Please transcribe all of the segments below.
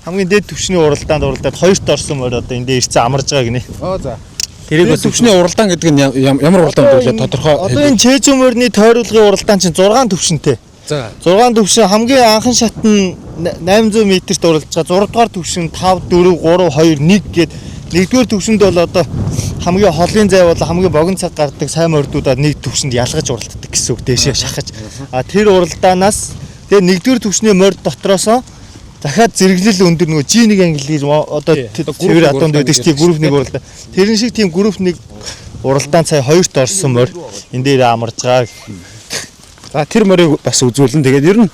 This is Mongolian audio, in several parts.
Хамгийн дээд түвшний уралдаанд уралдаад хоёрт орсон морь одоо энд ирсэн амарж байгаа гинэ. Аа за. Тэрийг Дээд түвшний уралдаан гэдэг нь ямар уралдаан вэ тодорхой. Одоо энэ Чэжүү морины тойруулгын уралдаан чинь 6 түвшинтэй. За. 6 түвшин хамгийн анхан шат нь 800 метрт уралдаж байгаа. 6 дугаар түвшин 5 4 3 2 1 гээд нэгдүгээр түвшинд бол одоо хамгийн холын зай бол хамгийн богино цаг гардаг сайн мордуудаа нэг түвшинд ялгаж уралддаг гэсэн үг дээшээ шахаж. А тэр уралдаанаас тэгээ нэгдүгээр түвшний морд дотроосоо дахиад зэрэглэл өндөр нөгөө G1 англи гэж одоо цэвэр адуунд байдаг шүү дээ групп 1 уралдаан. Тэрэн шиг тийм групп 1 уралдаан сая хоёрт орсон морь энэ дээр амарж байгаа. За тэр морийг бас үзүүлэн. Тэгээд ер нь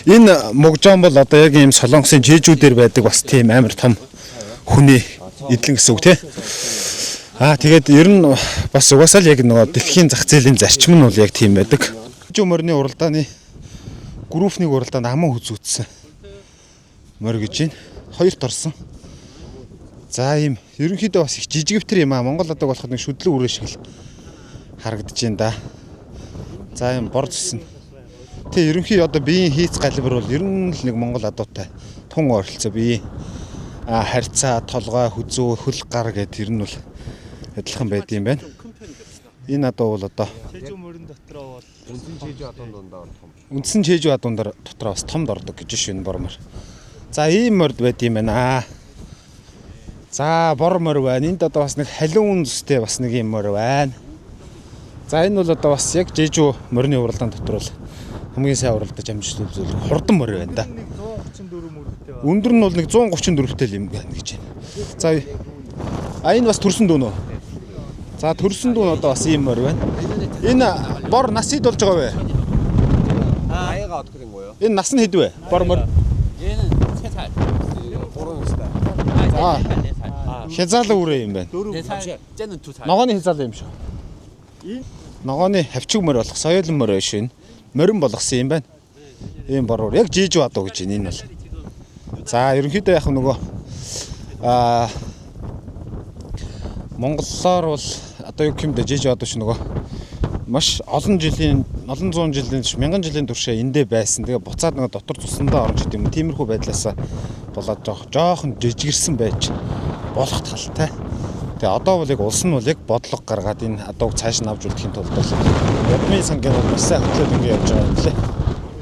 энэ мугжаан бол одоо яг ийм Солонгосын Жэжүүдээр байдаг бас тийм амар том хүний эдлэн гэсэн үг тий. Аа тэгээд ер нь бас угаасаа л яг нөгөө дэлхийн зах зээлийн зарчим нь бол яг тийм байдаг. Жэжүү морины уралдааны групп 1 уралдаанд аман хүзүүтсэн морь гэж байна. Хоёрт орсон. За ийм ерөнхийдөө бас их жижигвтер юм аа. Монгол адаг болоход нэг шүдлэг үрээ шиг л харагдаж байна да. За ийм бор зүсэн. Тэ ерөнхий одоо биеийн хийц галибар бол ер нь л нэг Монгол адуутай тун ойролцоо биеийн харьцаа, толгой, хүзүү, хөл гар гэдэг ер нь бол адилхан байд юм байна. Энэ адуу бол одоо Чэжүү морин дотроо бол үндсэн Чэжүү адуун дээр дотроо бас томд ордог гэж шүү энэ бор мор. За ийм морд байд юм байна. За бор мор байна. Энд одоо бас нэг халиун зүстэй бас нэг юм мор байна. За энэ бол одоо бас яг Жэжүү морины уралдаан дотор бол хамгийн сайн уралдаж амжилт үзүүлэх хурдан морь байна да. 134 мөрөдтэй байна. Өндөр нь бол нэг 134-тэй л юм байна гэж байна. За а энэ бас төрсөн дүүн үү? За төрсөн дүүн одоо бас ийм морь байна. Энэ бор нас хэд болж байгаа вэ? 나이가 어떻게 된 거예요? Энэ нас нь хэд вэ? Бор морь. 얘는 3살. 아. 4살. Хязаалан үрээ юм байна. 4살. 쟤는 2살. Ногооны хязаалан юм шүү. Ногооны хавчиг морь болох соёлон морь биш энэ. Морин болгосон юм байна. Ийм бор уур. Яг жижиг адуу гэж байна энэ бол. За ерөнхийдөө яг нөгөө аа монголоор бол одоо юу гэмдэ жижиг адуу ш нөгөө маш олон жилийн олон зуун жилийн турш мянган жилийн туршаа эндээ байсан. Тэгээ буцаад нөгөө дотор цусандаа орж идэм юм. Тиймэрхүү байдлаасаа болоод жоохон жижигэрсэн байж болох талтай. Тэгээ одоо бол яг улс нь бол яг бодлого гаргаад энэ адууг цааш нь авч үлдэхин тулд бол Ядмын сангийн бол маш сайн хөтлөөд ингэ явж байгаа юм лээ.